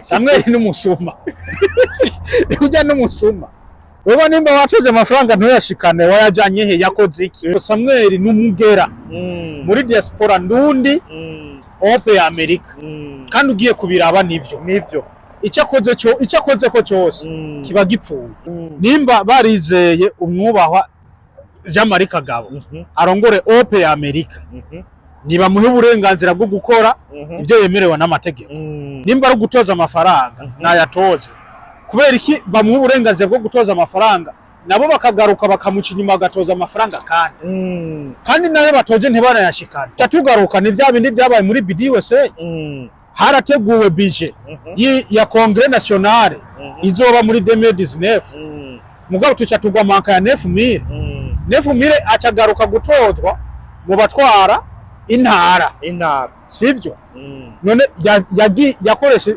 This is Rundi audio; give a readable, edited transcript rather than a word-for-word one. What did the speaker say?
Samuel n'umusuma, ujya n'umusuma. Wewe nimba watoje amafaranga ntuyashikane, wayajanye he? Yakoze iki? Samuel n'umugera muri diaspora ndundi, OP ya Amerika. Kandi ugiye kubiraba nivyo. Nivyo. Icyo akoze cyo, icyo akoze ko cyose kiba gipfuye. Nimba barizeye umwubahwa Jean Marie Kagabo arongore OP ya Amerika, nibamuhe uburenganzira bwo gukora ibyo yemerewe n'amategeko. Nimba ari ugutoza amafaranga, nayatoze. Kubera iki bamuha uburenganzira bwo gutoza amafaranga, nabo bakagaruka bakamuca inyuma bagatoza amafaranga, kandi kandi nayo batoje ntibanayashikane? Tugaruka ni bya bindi byabaye muri BDUSA. Harateguwe budget ya Congrès National izoba muri 2019, mugabo tuca tugwa manque ya 9000. 9000 acagaruka gutozwa mu batwara intara. Intara. Sivyo? None yakoreshe